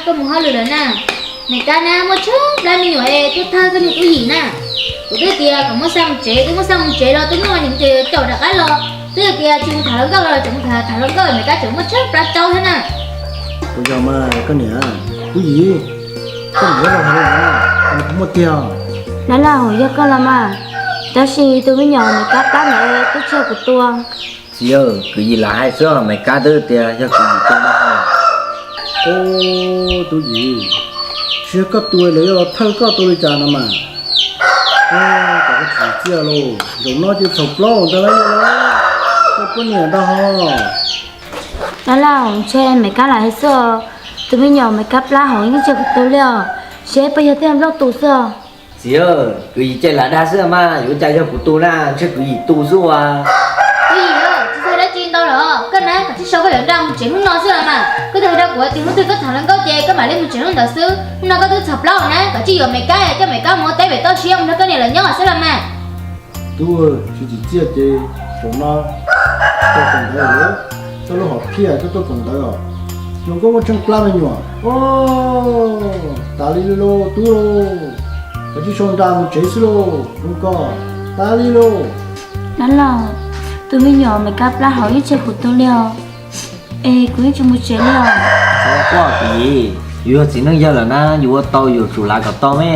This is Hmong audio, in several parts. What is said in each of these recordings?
Koj mus hauj lwm lawm na. Maiv Kab na muaj tsawg plab me nyuam es tub thawj koj niag Tub Yim na. Kuv twb tias kom muab xa mus tsev, twb muab xa mus tsev los twb muaj niam tes caum rov qab los. Twb tias tsis mus tham hluas nkauj los tseem mus tham hluas nkauj, Maiv Kab tseem muaj tsawg plab tsau thiab na. Puas yog mas koj niam Tub Yim? Koj niam yog hais li ntawd, kuv muaj tiag. Dab laug, yog koj los mas, tab sis tus me nyuam Maiv Kab plab ntawd twb tsis yog kuv tua. Txiv, kwv Yim lam hais xwb, Maiv Kab twb tias yog kwv Yim tua no. Ub, Tub Yim, tsis yog koj tua los yog thawj koj tua li cas no mas. Kom koj tsis txiaj lauj, zaum no ces txhaum plaub ntag lauj, koj poj niam ntag ho. Dab laug, ntshe Maiv Kab lam hais xwb os, tus me nyuam Maiv Kab plab hauv yeej tsis yog kuv tus li os, seb puas yog tej nplooj tus xwb os. Txiv, kwv Yim cem lam dag xwb mas, yuav cas yog kuv tus na, ntshe kwv Yim tus xwb as. Kwv Yim, tsis txhob hais dab tsi ntau lawm, koj na kav tsij sau koj yuav nra mus tsev hnub no xwb los mas. Koj twb hais rau kuv tias hnub twg koj tham hluas nkauj ces koj mam li mus tsev hnub ntawd xwb, hnub no koj twb txhaum plaub na, kav tsij yuav Maiv Kab, coj Maiv Kab mus ua teb pem toj siab mus nrog koj niam lawv nyob xwb los mas. Tub, tsis tsim txiaj ces zaum no tuaj koom ntawv lawm, txoj lub hom phiaj tuaj koom ntawv os. Hluas nkauj muaj tsawg plab me nyuam. Ov, tas li lauj tub lauj, kav tsij sau nra mus tsev xwb lauj, zoo koj, tas li lauj. Dab laug, tus me nyuam Maiv Kab plab hauv yeej tsis yog kuv tus li os, es kuv yeej tsis mus tsev li os. Txhob quaj kwv Yim, yus yog txiv neej yawg lawm na, yus ua tau yus tsum lav kom tau me.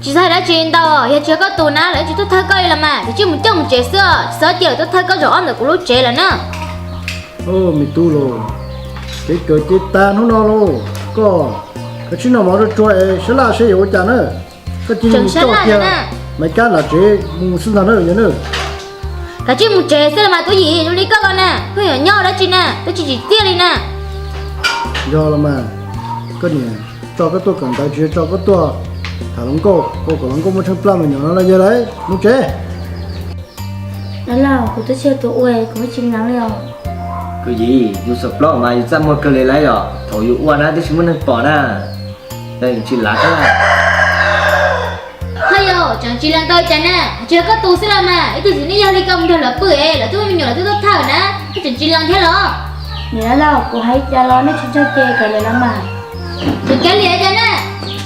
Tsis txhob hais dab tsi ntau, yog tsis yog koj tus na lawv tsis tuaj thawj koj li los mas, kav tsij mus coj mus tsev xwb os, tsis txhob cia lawv tuaj thawj koj zaum ob ntawm kuv lub tsev lawm na. Me tub lauj, kev kawm ces tas hnub no lauj, koj kav tsij noj mov tsuag tsuag es sab laj seb yuav ua cas na. Koj cia li mus coj kiag Maiv Kab nram tsev mus xwb ntag na yog na. Kav tsij mus tsev xwb los mas Tub Yim, zoo li koj ko na pheej yuav nyob dab tsi na, twb tsis tsim txiaj li na. Yog los mas, koj niam tso koj tuaj koom ntawv tsis yog tso koj tuaj tham hluas nkauj, ua kom hluas nkauj muaj tsawg plab me nyuam no los yog lauj, mus tsev. Dab laug, kuv twb tsis yog tus ua, kuv tsis mloog li os. Kwv Yim, yus txhaum plaub mas yus txaj muag kawg li lauj, thaum yus ua na twb tsis muaj neeg pom na, yus tsis lav thiab. Ho yog tseem tsis lees ntau cas na, tsis yog koj tus xwb los mas, ib tug txiv neej yawg li koj mus nrog lawv pw es lawv twb muaj me nyuam lawv twb tuaj thawj na, koj tseem tsis lees thiab los? Niam dab laug, kuv hais cas los nej tsis ntseeg ces kom lawv los mas. Tseem kav liam cas na,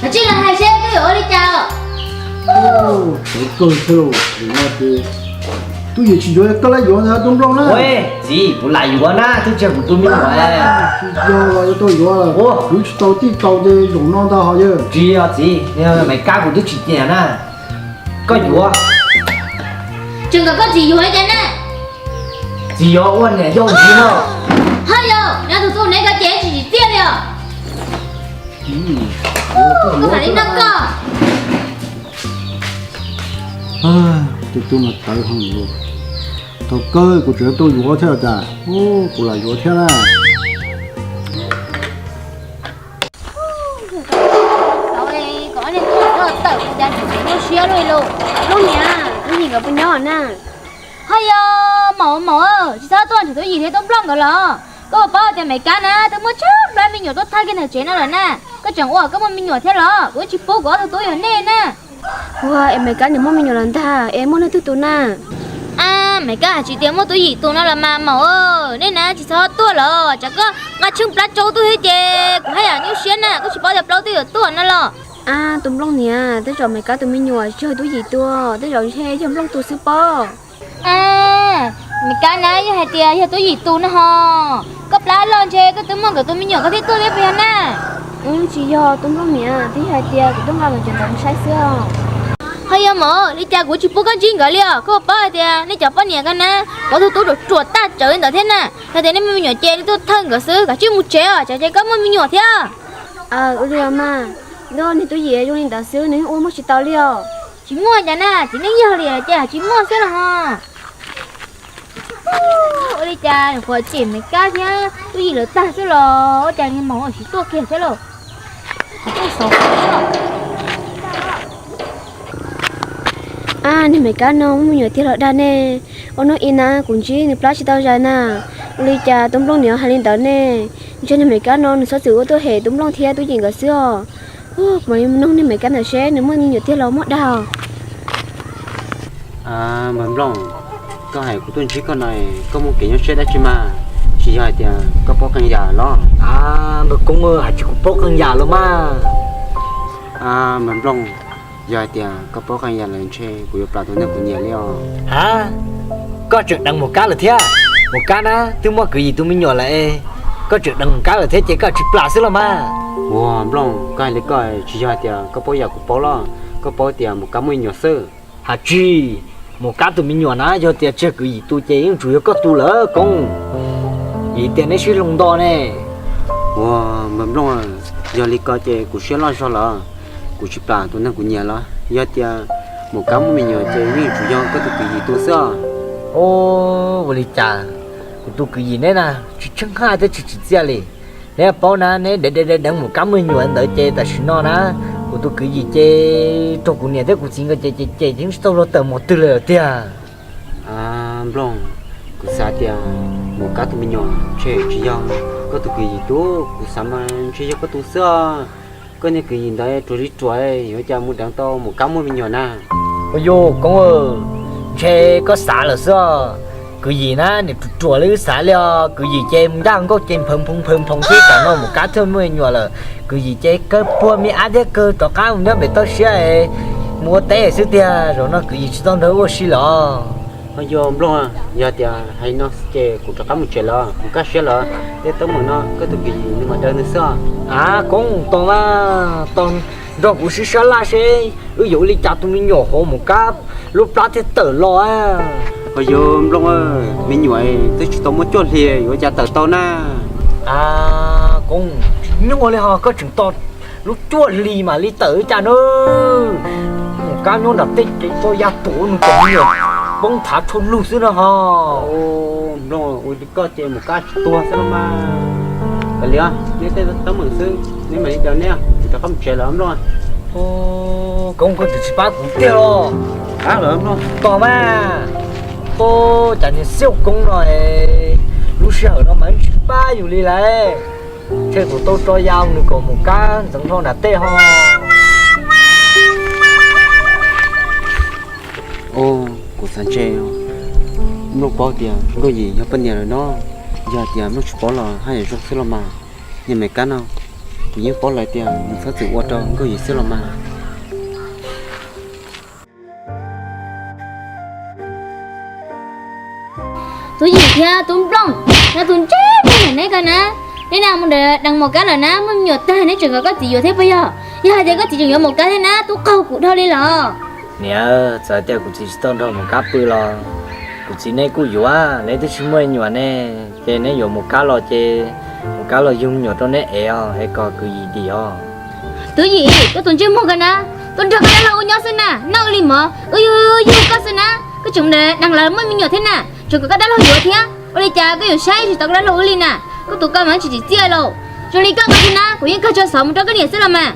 kav tsij los hais seb koj yuav ua li cas. Kawg thiab, Tub Yim tsis yuav koj lab yuav ntag tus nplooj na. Txiv, kuv lam yuav na, twb tsis yog kuv tus me nyuam. Tsis yog los yuav tau yuav, kuv tsis tau tij tau ces zaum no ntag ho yawg. Tsis yog txiv, Maiv Kab kuv twb tsis nyiam na. Koj yuav. Tseem kom koj txiv yuav li cas na? Txiv yuav ua niam yau ntxiv no. Ho yog nyob tus tub neb ko ces tsis tsim txiaj li os. Kuv mam li noj koj. Tus tub no tawv heev li. Thaum kawg kuv tseem tuaj yuav thiab cas, kuv lam yuav thiab na. Kom ob niag tub tawm kuv cas tseem nyuaj siab luaj li lauj. Tub niam, Tub Yim nkawd puas nyob na? Ho yog, maum maum, tsis txhob tuaj nrhiav Tub Yim thiab Tub Nplooj nkawd los? Koj puas paub tias Maiv Kab na twb muaj tsawg plab me nyuam tuaj thawj kiag ntawm tsev no lawm na. Koj tseem ua koj muaj me nyuam thiab los? Kuv tsis pub kuv ob tug tub yuav nej na. Ua es Maiv Kab nws muaj me nyuam lawm ntag es muaj leej twg tus na? A, Maiv Kab hais tsis tias muaj Tub Yim tus no los mas maum, nej na tsis txhob tuaj los tsam koj nqa tsheej plab tsau tuaj thiab ces kuv haj yam nyuaj siab na, koj tsis paub tias plaub twb yuav tuaj no los? A, Tub Nplooj niam, tej zaum Maiv Kab tus me nyuam tsis yog Tub Yim tus, tej zaum ntshe yog Nplooj tus xwb pob. A, Maiv Kab na, yog hais tias yog Tub Yim tus no ho, koj plab loj ntshe koj twb muaj nkawd tus me nyuam koj thiaj tuaj thiab puas yog na? Tsis yog Tub Nplooj niam, twb yog hais tias kuv tuaj nqa nkawd cov ntawd mus saib xwb. Ho yog mas li cas kuv tsis pub koj ntsib nkawd li os? Koj paub hais tias nej cov poj niam ko na, paub tug tub ruam ruam tag tsawv li ntawd thiab na. Yog tias nej muaj me nyuam ces nej tuaj thawj nkawd xwb, kav tsij mus tsev os, tsam ces koj muaj me nyuam thiab. Ua li mas, nws Tub Yim zoo li ntawd xwb nws yeej ua muaj tsis tau li os. Tsis muaj cas na, txiv neej yog li ces tsis muaj xwb los ho. Ua li cas nyuam qhuav cem Maiv Kab thiab Tub Yim lawv tag xwb los ua cas niag maum tsis tuaj kiag thiab lauj? Tsis tuaj xov. A, niag Maiv Kab no muaj me nyuam tiag los dag ne. Ua hnub ib na kuv ntsib nws plab tsis tau zais na. Ua li cas Tub Nplooj niam hais li ntawd ne? Ntshe niag Maiv Kab no nws txhob txwm ua tuaj hem Tub Nplooj thiab Tub Yim nkawd xwb os. Kuv mam li mus noog niag Maiv Kab ntawd seb nws muaj me nyuam tiag los muab dag os. Maiv Nplooj, koj hais kuv tuaj ntsib koj no, koj muaj kev nyuaj siab dab tsi mas? Tsis yog hais tias koj paub qee yam los? A, npawg Koob, hais tsis kuv paub qee yam los mas. A, npawg Nplooj, yog hais tias koj paub qee yam lawm ntshe kuv yuav plam tus neeg kuv nyiam li os. Ha, koj tseem deev mus kab lawm thiab? Mus kab na twb muaj kwv yim tus me nyuam lawm, koj tseem deev mus kab lawm thiab ces koj tsis plam xwb los mas. Ua Nplooj, koj hais li koj tsis yog hais tias koj paub yam kuv paub los? Koj paub tias mus kab muaj me nyuam xwb. Hais tsis, mus kab tus me nyuam na yog tias tseg kwv yim tus ces yeej tsuas yog koj tus lawm Koob. Vim tias neb sib hloov nto ne. Ua, npawg Nplooj, yog li ko ces kuv siab loj zog lawm, kuv tsis plam tus neeg kuv nyiam los? Yog tias mus kab muaj me nyuam ces yeej tsuas yog koj tus kwv yim tus xwb. Ua li cas kuv tus kwv yim neb na tsis tsheej haj thiab tsis tsim txiaj li. Neb paub na, neb deev deev deev mus kab muaj me nyuam ntawd ces tam sim no na kuv tus kwv yim ces raug kuv niam thiab kuv txiv nkawd ces ces ces yeej tsis tau luag tawm mus twg li lawm tiag. Nplooj, kuv xav tias mus kab tus me nyuam ntshe tsis yog koj tus kwv yim tus, kuv xav mas ntshe yog koj tus xwb. Koj niag kwv yim ntawd ruam li ruam, yuav cas mus deev tau mus kab muaj me nyuam na. Ua yog Koob, ntshe koj xav lawm xwb. Kwv yim na niam ruam ruam li wb xav li os. Kwv yim ces mus ncaj nkauj ces nphawv nphoo nphawv nphoo xwb, tam no mus kab thiaj muaj me nyuam lawm. Kwv yim ces kawg puag me ab thiab kawg rov qab mus nyob pem toj siab mus ua teb xwb tiag. Zaum no kwv yim tsis tau nrog ua si lawm. Ua yog Nplooj, yog tias hais no ces kuv rov qab mus tsev lawm, kuv kaj siab lawm. Tej teeb meem no koj tus kwv yim nws mam daws nws xwb. A, Koob, tos mas, tos nrog kuv sib sab laj seb wb yuav ua li cas tus me nyuam hauv mus kab lub plab thiaj tawm los. Ua yog Nplooj, me nyuam twb tsis tau muaj cuaj hli yuav ua cas tawm tau na. A, Koob, tsis nyuaj li ho, koj tseem tos lub cuaj hli mam li tawm cas na. Mus kab nyob nram tej kev tso ya tuav nws kom me nyuam poob thav tshuaj lug xwb no ho. Nplooj, ua li koj ces mus kab tsis tuag xwb no mas. Kav liam, neb tej teeb meem xwb, neb mam li daws neb, kuv rov qab mus tsev lawm Nplooj. Koob, koj tseem tsis pab kuv tiag los? Ab lawm Nplooj. Tos mas, tos cas niag Xiauj Koob no lub sij hawm no mas tsis pab yus li lawm. Ntshe kuv tau tso ya nws kom mus kab ntxeev hlo nram tej ho. Kuv xav ntshe Nplooj paub tias Nkauj Yim yog poj niam lawm no, yog tias Nplooj tsis paub los haj yam zoo xwb los mas. Niag Maiv Kab no, kuv yeej paub lawm tias nws txhob txwm ua rau Nkauj Yim xwb los mas. Tub Yim thiab Tub Nplooj, no tus ntsej muag neb ko na, neb na mus deev mos kab lawm na, muaj me nyuam tag neb tseem kom koj txiv yuav thiab puas yog? Yog hais tias koj txiv tseem yuav mos kab thiab na, tub qaug kuv dhau li los. Niam, txawm tias kuv txiv tsis tau nrog mos kab pw los kuv txiv neb kuj yuav, neb twb tsis muaj me nyuam ne, ces neb yuav mos kab los ces mos kab los yug me nyuam rau neb ev os, es kom kwv Yim dim os. Tub Yim, koj tus ntsej muag ko na, tuaj nrog koj dab laug ua nyob xwb na, noj wb li mov, wb yug yug koj xwb na, koj tseem deev lawv muaj me nyuam thiab na, tseem kom koj dab laug yuav thiab, ua li cas koj yuav saib tsis taus koj dab laug wb li na? Koj tus ko mas tsis tsim txiaj lauj, zoo li koj ko xwb na kuv yeej kawg tso xov mus rau koj niam xwb los mas.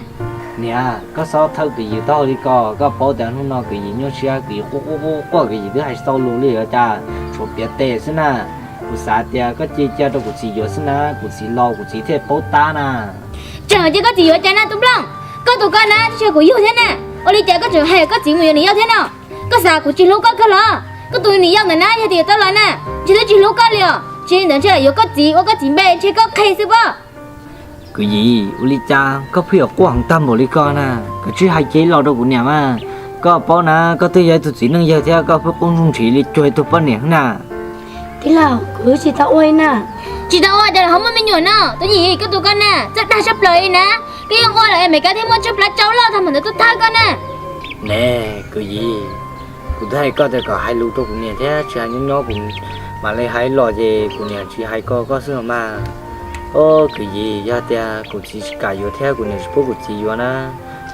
Niam, koj txhob thawb kwv Yim taub hau li ko, koj paub tias hnub no kwv Yim nyuaj siab, kwv Yim quaj quaj quaj, kwv Yim twb hais tsis tau lus li os, cas tshuav piav tes xwb na. Kuv xav tias koj cia cia rau kuv txiv yuav xwb na, kuv txiv laus kuv txiv thiaj paub tab na. Tseem cia koj txiv yuav cas na Tub Nplooj? Koj tus ko na twb tsis yog kuv yug thiab na, ua li cas koj tseem hais koj txiv mus yuav niam yau thiab no? Koj xav kuv tsis hlub koj kawg los? Koj tus niam yau ntawd na yog tias yuav tau los na, ntshe twb tsis hlub koj li os, tsis li ntawd ntshe yuav koj txiv ua koj txiv npe ntshe koj qhia xwb pob. Kwv Yim, ua li cas koj pheej yuav quaj heev tag npaum li ko na? Koj tsis hais cev los rau kuv niam mas. Koj paub na, koj twb yog ib tug txiv neej yawg thiab koj pheej quaj ntsuj ntshiv li cuag ib tug poj niam na. Tij laug, kuv tsis tau ua li na. Tsis tau ua cas los ho muaj me nyuam no. Tub Yim, koj tus ko na txawj dag tshaj plaws li na. Koj yeej ua lawm es Maiv Kab thiaj muaj tsab plab tsau loj tag npaum ntawd tuaj thawb koj na. Ne, kwv Yim, kuv twb hais koj tias kom hais lus rau kuv niam thiab tsis hais nyob nyob kuv mam li hais los ces kuv niam tsis hais ko koj xwb los mas. Au kwv Yim, yog tias kuv txiv tsis kam yuav thiab kuv niam tsis pub kuv txiv yuav na,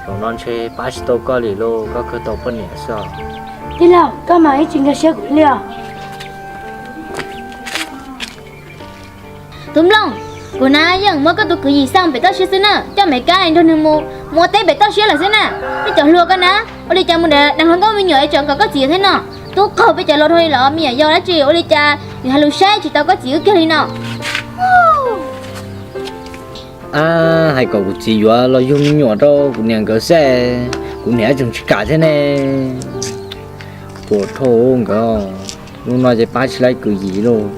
zaum no ntshe pab tsis tau koj li lauj, koj kawg tau poj niam xwb os. Tij laug, koj mas ib tsis nkag siab kuv li os. Tub Nplooj, kuv na yeej muab koj tus kwv Yim xa pem toj siab xwb na, coj Maiv Kab nrog nws mus mus ua teb pem toj siab lawm xwb na. Tej cov hluas ko na, ua li cas mus deev hluas nkauj me nyuam es tseem kom koj txiv yuav thiab no. Tub qaug peb cov hluas dhau li los me nyuam yaus dab tsi, ua li cas nws hais lus saib tsis tau koj txiv wb kiag li no. Ab, hais kom kuv txiv yuav los yug me nyuam rau kuv niam nkawd xwb, kuv niam tseem tsis kam thiab ne. Puas dhau nkawd, hnub no ces pab tsis laib kwv Yim lauj.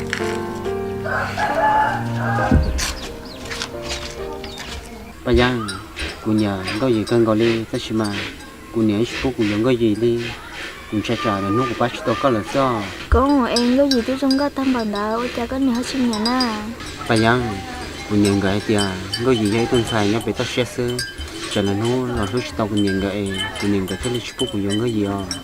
Paj Yeeb, kuv nyiam Nkauj Yim kawg nkaus li, tab sis mas kuv niam tsis pub kuv yuav Nkauj Yim li. Kuv ntshai tsam lwm hnub kuv pab tsis tau koj lawm xwb os. Koob, es Nkauj Yim twb zoo nkauj tag npaum ntawd ua cas koj niam ho tsis nyiam na? Paj Yeeb, kuv niam nkawd hais tias Nkauj Yim yog ib tug ntxhais nyob pem toj siab xwb, tsam lwm hnub los hlub tsis tau kuv niam nkawd es kuv niam nkawd thiaj li tsis pub kuv yuav Nkauj Yim os.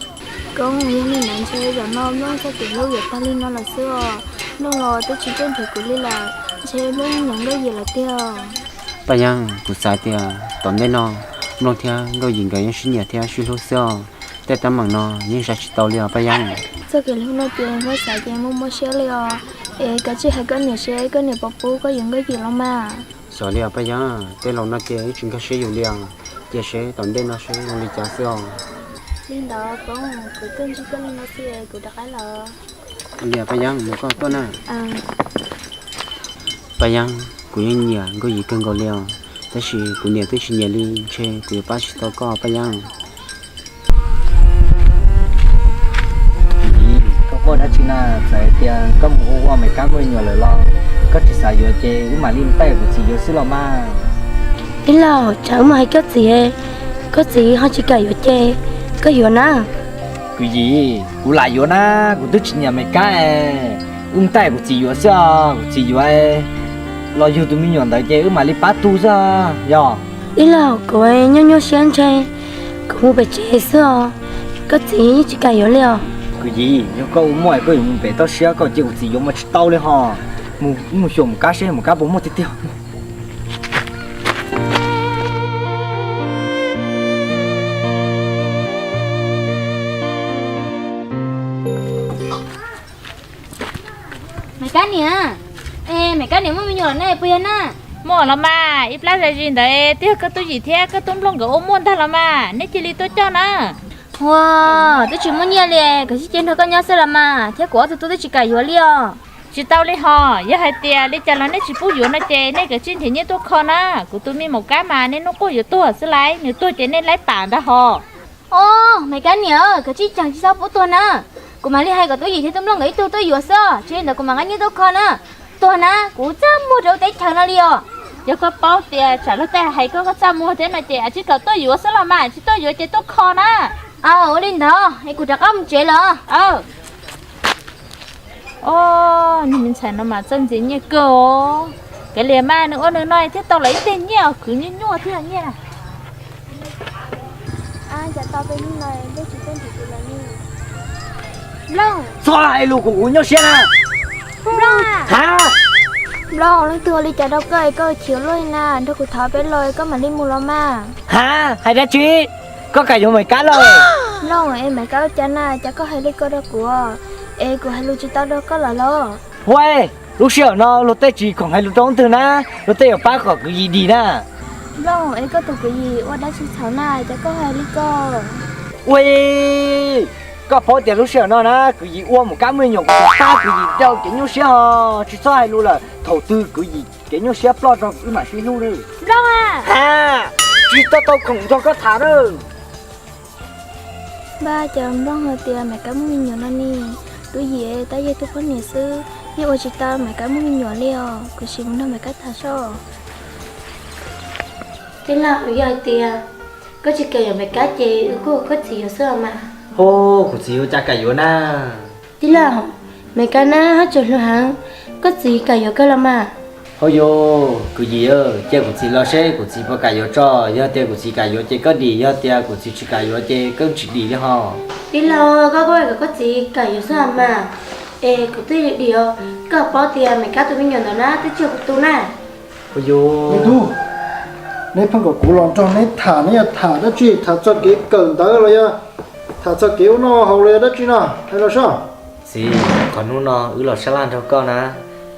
Koob, yog li ntawd ntshe zaum no Nplooj txoj kev hlub yuav tag li no lawm xwb os. Nplooj los twb tsis tuaj nrhiav kuv li lawm, ntshe Nplooj nyiam Nkauj Yim lawm tiag. Paj Yeeb, kuv xav tias tom ntej no Nplooj thiab Nkauj Yim nkawd yeej sib nyiam thiab sib hlub xwb os. Tej teeb meem no yeej zam tsis tau li os Paj Yeeb. Txoj kev hlub no ces muab xav ces muaj muaj siab li os. Es kav tsij hais koj niam seb koj niam puas pub koj yuav Nkauj Yim los mas. Xyov li os Paj Yeeb, tej laus no ces yeej tsis nkag siab yus li os. Cia seb tom ntej no seb zoo li cas xwb os. Li ntawd Koob, kuv tuaj ntsib koj li no xwb es kuv rov qab lawm. Li os Paj Yeeb, mus koj tuaj na. Paj Yeeb, kuv yeej nyiam Nkauj Yim kawg nkaus li os, tab sis kuv niam twb tsis nyiam li, ntshe kuv yuav pab tsis tau koj Paj Yeeb. Yim, koj quaj dab tsi na? Txawm hais tias koj mus ua ua Mes Kab muaj me nyuam lawm los koj tsis xav yuav ces wb mam li ntaij kuv txiv yuav xwb los mas. Tij laug, tsam wb mus hais koj txiv, koj txiv ho tsis kam yuav ces koj yuav na. Kwv Yim, kuv lam yuav na, kuv twb tsis nyiam Mes Kab es. Wb ntaij kuv txiv yuav xwb os, kuv txiv yuav los yug tus me nyuam ntawd ces wb mam li pab tu xwb yog. Tij laug, kuv nyuaj nyuaj siab ntshe kuv mus pem tsev xwb os, koj txiv tsis kam yuav li os. Kwv Yim, yog koj ua muaj es koj yuav mus pem toj siab koj cia kuv txiv yuav mas tsis tau li ho. Mus, wb mus xyuas Mes Kab seb Mes Kab puas muaj tiag tiag. Mes Kab niam, es Mes Kab niam muaj me nyuam lawm ne, puas yog na? Muaj los mas, ib plab zais zis ntawd twb yog koj tub Yim thiab koj tub Nplooj nkawd ua muaj ntag los mas, neb cia li tuaj coj na. Ua, twb tsis muaj nyiaj li, koj sib ceg nrog koj nyob xwb los mas, thiab kuv ob tug tub twb tsis kam yuav li os. Tsis tau li ho, yog hais tias li cas los neb tsis pub yuav no ces nej kav tsij nrhiav nyiaj tuaj kho na. Kuv tus me Maum Kab mas niaj hnub quaj yuav tuag xwb lauj, nws tuag ces nej laib pam ntag ho. Os, Mes Kab niam, kav tsij ceem tsis txhob pub tuag na. Kuv mam li hais kom tub Yim thiab tub Nplooj nkawd ib tug tuaj yuav xwb, tsis li ntawd kuv mam nqa nyiaj tuaj kho na. Tuag na, kuv txaj muag rau teb chaws no li os. Yog koj paub tias tsam luag tej hais koj, koj txaj muag thiab no ces tsis kam tuaj yuav xwb los mas, tsis tuaj yuav ces tuaj kho na. Aw, ua li ntawd es kuv rov qab mus tsev lawm. Os, niag me ntxhais no mas txawj ntxias nyiaj kawg os. Kav liam mas, nws ua nws no thiaj tau lawm ib teg nyiaj, kwv nyuaj nyuaj thiab nyiaj. Cas tau peb hnub no Nplooj tsis tuaj nrhiav kuv lawm ne? Nplooj, txhob hais lus kom kuv nyuaj siab na. Nplooj, ha, Nplooj, leej twg ua li cas rau koj es koj chim luaj li na? Nrog kuv thov peb los koj mam li mus los mas. Ha, hais dab tsi? Koj kam yuav Maiv Kab lawm? Nplooj, es Maiv Kab ua cas na, cas koj hais li ko rau kuv? Es kuv hais lus tsis tau rau koj lawm los? Huaj, lub sij hawm no luag tej tsis khoom hais lus rau leej twg na, luag tej yuav pab kom kwv Yim dim na. Nplooj, es koj tus kwv Yim ua dab tsi txhaum na, cas koj hais li ko? Ua, koj paub tias lub sij hawm no na kwv Yim ua Maiv Kab muaj me nyuam, kuv tab kwv Yim rau kev nyuaj siab ho, tsis txhob hais lus lawm, thaum twg kwv Yim kev nyuaj siab ploj tso wb mam sib hlub na. Nplooj, ha, tsis tau tau khoom nrog koj tham na. Npaj cas Nplooj hais tias Maiv Kab muaj me nyuam no ne, twb yog tab yog tus poj niam xwb, yeej ua tsis tau Maiv Kab muaj me nyuam li os, kuv sim mus nrog Maiv Kab tham seb. Tij laug, yog hais tias koj tsis kam yuav Maiv Kab ces wb kuj ua koj txiv yuav xwb los mas. Ho, kuv txiv ua cas kam yuav na? Tij laug, Maiv Kab na haj tseem hluas heev, koj txiv kam yuav kawg los mas. Ho yog, kwv Yim, cia kuv txiv los seb kuv txiv puas kam yuav tso, yog tias kuv txiv kam yuav ces koj dim, yog tias kuv txiv tsis kam yuav ces koj tsis dim li ho. Tij laug, koj kuj hais kom koj txiv kam yuav xwb los mas. Es kuv twb dim os, koj paub tias Maiv Kab tus me nyuam ntawd na twb tsis yog kuv tus na. Ua, me tub, neb pheej kom kuv los nrog neb tham, neb yuav tham dab tsi? Tham txog kev kawm ntawv los yog tham txog kev ua noj haus los yog dab tsi no? Hais los seb. Txiv, qhov hnub no wb los sab laj nrog koj na,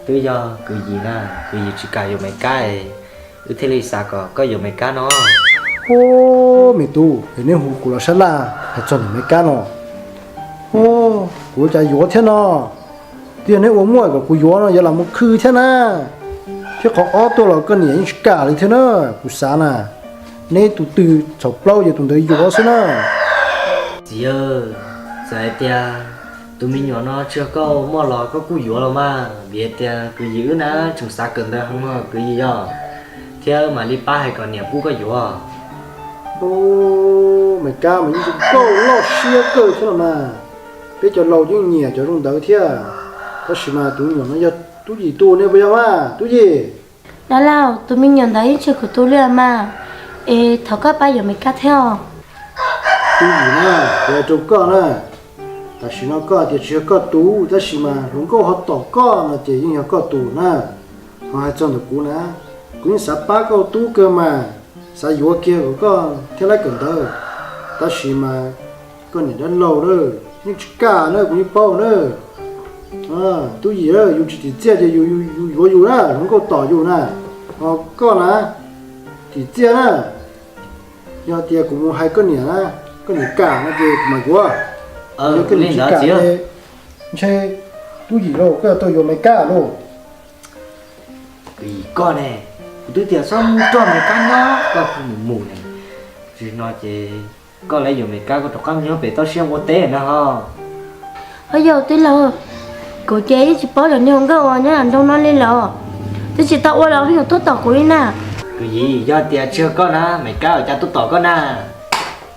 twb yog kwv Yim na, kwv Yim tsis kam yuav Maiv Kab es wb thiaj li xav kom koj yuav Maiv Kab no. Ua, me tub, es neb hu kuv los sab laj hais txog niam Maiv Kab no. Ua, kuv ua cas yuav thiab no? Twb yog neb ua muaj kom kuv yuav no yuav lam mus khw thiab na. Thiab qhov ob tuaj los koj niam yeej tsis kam li thiab na. Kuv xav na, neb tus twg txhaum plaub ces tus ntawd yuav xwb na. Txiv, txawm hais tias Tus me nyuam no tsis yog koj muaj los koj kuj yuav los mas, vim tias kwv yim wb na tseem xav kawm ntawv heev no kwv yim yog, thiab mam li pab hais kom niam pub koj yuav. Ub, Maiv Kab mas yeej zoo nkauj loj siab kawg thiab los mas. Peb cov laus yeej nyiam cov zoo ntawd thiab. Tab sis mas tus me nyuam no yog Tub Yim tus ne puas yog mas Tub Yim? Dab laug, tus me nyuam ntawd yeej tsis yog kuv tus li mas, es thov koj pab yuav Maiv Kab thiab os. Tub Yim na, kuv hais rau koj na, tam sim no koj tias tsis yog koj tus, tab sis mas hluas nkauj ho tom koj no ces yeej yog koj tus na. Ho hais txog ntawm kuv na, kuv yeej xav pab koj tub kawg mas, xav yuav kiag kom koj thiaj li kawm ntawv. Tab sis mas koj niam dab laug na, yeej tsis kam na, kuv yeej paub na. Tub Yim, yus tsis tim txiaj ces yus yuav yus na, hluas nkauj tom yus na. Ho koj na, tim txiaj na. Yog tias kuv mus hais koj niam na, koj niam kam no ces kuv mam yuav. Yog koj niam tsis kam ces ntshe Tub Yim lauj, koj yuav tau yuav Maiv Kab lauj. Kwv yim koj ne, kuv twb tias txhob mus nrog Maiv Kab nyob, koj kuj mus mus ne. Tsis no ces koj lawv yuav Maiv Kab koj rov qab mus nyob pem toj siab ua teb na ho. Ho yog tij laug, kuv ces yeej tsis paub cov niag hluas nkauj uas nyob nram nroog no li los, twb tsis tau ua los pheej yuav tuaj tom kuv li na. Kwv yim, yog tias tsis yog koj na, Maiv Kab ua cas tuaj tom koj na?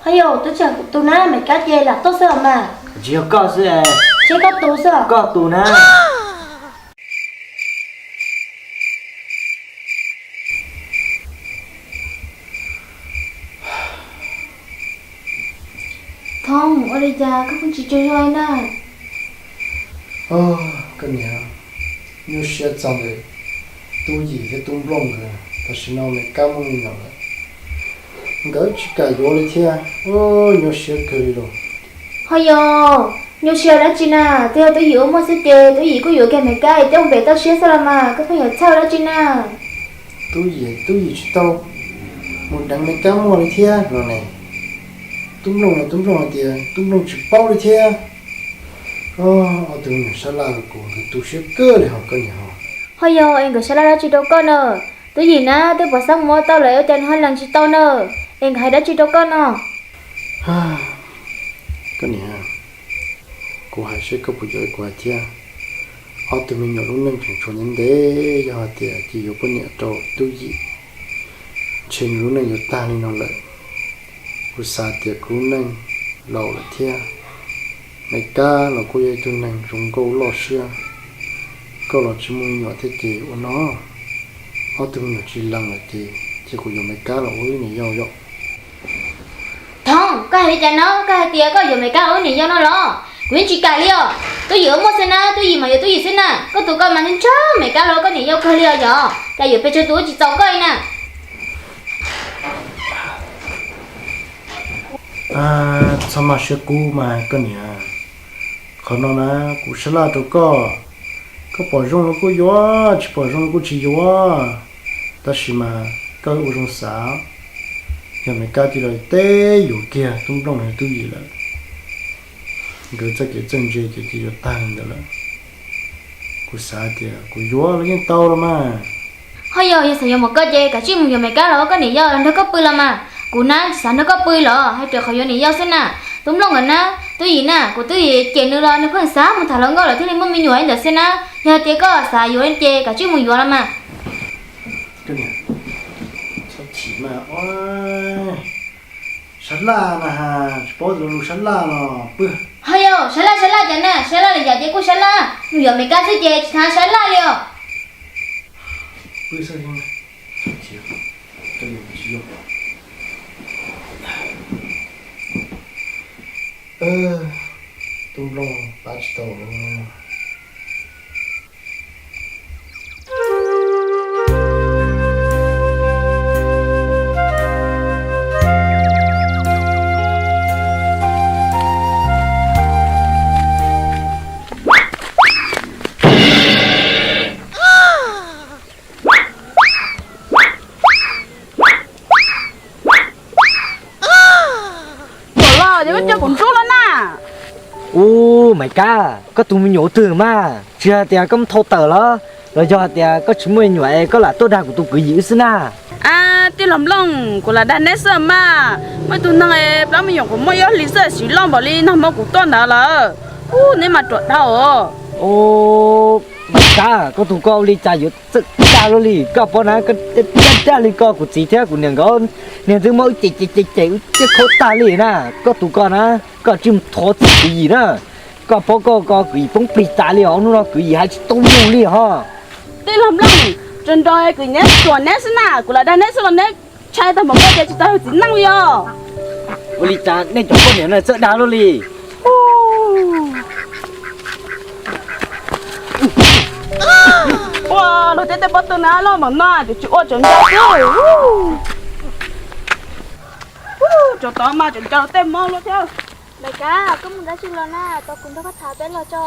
Ho yog twb tsis yog kuv tus na, Maiv Kab ces lam tuaj xwb os mas. Tsis yog koj xwb. Tsis yog koj tus xwb. Koj tus na. Thoob, ua li cas koj pheej tsis tsaug zog li na? Koj niam, nyuaj siab txog ntawm Tub Yim thiab Tub Nplooj nkawd, tam sim no Maiv Kab muaj me nyuam lawm, nkawd tsis kam yuav li thiab, nyuaj siab kawg li lauj. Ho yog nyuaj siab dab tsi na, twb yog Tub Yim ua muaj xwb ces Tub Yim kuj yuav kiag Maiv Kab coj mus pem toj siab xwb los mas, koj pheej yuav txhawj dab tsi na? Tub Yim, Tub Yim tsis tau mus deev Maiv Kab muaj li thiab no ne. Tub Nplooj los Tub Nplooj hais tias Tub Nplooj tsis paub li thiab. Ob tug me nyuam sab laj kuv nkawd tu siab kawg li hos koj niam hos. Ho yog es nkawd sab laj dab tsi rau koj na? Tub Yim na twb pom xab muab tau lawm ua cas nws ho lees tsis tau na? Es nkawd hais dab tsi rau koj no? Koj niam, kuv hais seb koj puas yuav kuv hais thiab. Ob tug me nyuam lub neej tseem tshuav ntev ntev, yog hais tias cia yuav poj niam rau Tub Yim, ntshe nws lub neej yuav tag li no lawm. Kuv xav tias kuv lub neej laus lawm thiab, Maiv Kab los kuj yog ib tug neeg zoo nkauj loj siab, koj los tsis muaj me nyuam thiab ces ua no, ob tug me nyuam tsis lees lawm ces cia kuv yuav Maiv Kab los ua wb niam yau yom. Thoob, koj hais li cas no? Koj hais tias koj yuav Maiv Kab los ua wb niam yau no los? Kuv yeej tsis kam li os. Tub Yim ua muaj xwb na, Tub Yim mas yuav Tub Yim xwb na. Koj tus koj mas ntshaw Maiv Kab los ua koj niam yau kawg li os yog? Cas yuav pes tsawg tus tsis txaus koj li na. Txhob maj siab kub mas koj niam. Qhov no na, kuv sab laj rau koj, koj pom zoo los kuj yuav, tsis pom zoo los kuj tsis yuav. Tab sis mas koj ua zoo xav, yog Maiv Kab cia li teb yuav kiag Tub Nplooj los yog Tub Yim lawm, nkawd txoj kev txawj ntse ces cia yuav tag li ntawd lawm. Kuv xav tias kuv yuav los yeej tau los mas. Ho yog, yog xav yuav npaum koj ces kav tsij mus yuav Maiv Kab los ua koj niam yau los nrog koj pw los mas. Kuv na tsis xav nrog koj pw los hais rau qhov yuav niam yau xwb na. Tub Nplooj nkawd na, Tub Yim na, kuv twb cem nws los nws pheej xav mus tham hluas nkauj lawm thiaj li muaj me nyuam ib ntawd xwb na. Yog tias koj xav yuav ces kav tsij mus yuav los mas. Koj niam, txhob chim mas, sab laj na has, tsis paub tus lus sab laj los pw. Ho yog, sab laj sab laj cas na, sab laj li yam ces kuj sab laj, nws yuav Maiv Kab xwb ces tsis tas sab laj li os. Pw xwb, txhob chim, tsis yog. Tub Nplooj pab tsis tau. Los ces koj coj kuv ntsub los na. Ub, Maiv Kab, koj tus me nyuam ua twg mas? Tsis hais tias koj muab thau tawm los, los yog hais tias koj tsis muaj me nyuam es koj lam tuaj dag kuv tus kwv yim wb xwb na? A, tij laug Nplooj, kuv lam dag neb xwb mas. Muaj ib tug neeg es plab me nyuam kuv muaj ib ob hlis xwb siv loj npaum li nag hmo kuv tuaj ntawd lawm. Ub, neb mas ruam dhau os. Ub, Maiv Kav, koj tus ko ua li cas yuav txawj dag luaj li? Koj paub na, koj dag li ko kuv txiv thiab kuv niam nkawd niag ntxwb muab wb cem cem cem cem wb cem khaub tag li na. Koj tus ko na, koj tsis mus thov txim kwv Yim na. Koj paub koj ko kwv Yim poob plig tas li os, hnub no kwv Yim hais tsis tau lus li hos. Tij laug Nplooj, tsaus nrho kwv Yim neb ruam neb xwb na, kuv lam dag neb xwb los neb ntshai tag npaum koj tias tsis tau txiv neej li os. Ua li cas nej cov poj niam no txawj dag luaj li? Ua luag tej tej pob tw na loj npaum no ces tsis ua tsaus nco xwb. Tsaus tod mas tseem nco luag tej mob luaj thiab. Maiv Kav, koj mus dab tsi los na, tos kuv nrog koj tham peb los tso.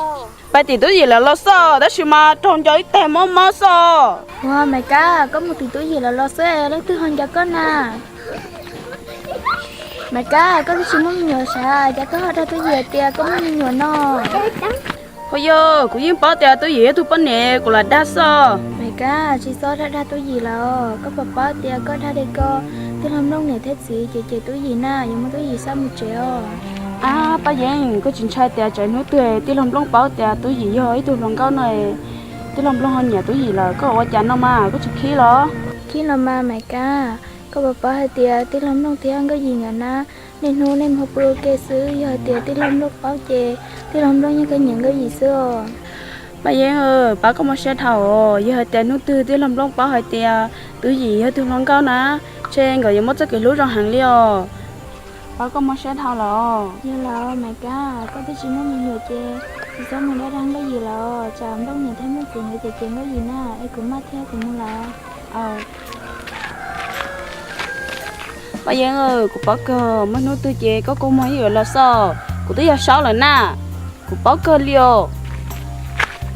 Pais tim Tub Yim lawv los xwb, tab sis mas raug nco ib tag mob mob xwb. Ua Maiv Kav, koj mus tim Tub Yim lawv los xwb, leej twg ho nco koj na? Maiv Kav, koj twb tsis muaj me nyuam sav, cas koj ho dag Tub Yim hais tias koj muaj me nyuam no? Hos yog kuv yeej paub tias Tub Yim yog tug poj niam, kuv lam dag xwb. Maiv Kav, tsis txhob dag dag Tub Yim lawm, koj puas paub tias koj dag li ko, tij laug Nplooj niam thiab txiv ces cem Tub Yim na, yuav muab Tub Yim xa mus tsev os. Ab Paj Yeeb, koj tsis ntshai tias tsam hnub twg tij laug Nplooj paub tias Tub Yim yog ib tug hluas nkauj no, tij laug Nplooj ho nyiam Tub Yim lawm, koj ua cas no mas koj tsis khib los? Khib los mas Maiv Kav, koj puas paub hais tias tij laug Nplooj thiab Nkauj Yim nkawd na, niaj hnub niaj hmo pw ua ke xwb, yog hais tias tij laug Nplooj paub ces tij laug Nplooj yeej khav nyiam Nkauj Yim xwb os. Paj Yeeb, pab koj mob siab dhau os, yog hais tias hnub twg tij laug Nplooj paub hais tias Tub Yim yog tug hluas nkauj na, ntshe nkawd yuav muab txoj kev hlub zoo heev li os. Pab koj mob siab dhau los. Yog los Maiv Kav, koj twb tsis muaj me nyuam ces tsis txhob mus dag dag Nkauj Yim los, tsam Nplooj niam thiab Nplooj txiv nkawd cem cem Nkauj Yim na, es kuv maj thiab kuv mus lawm. Paj Yeeb, kuv paub kawg, muaj hnub twg ces koj kuj muaj ib yam los xwb, kuv twb yog Saub lawm na, kuv paub kawg li os.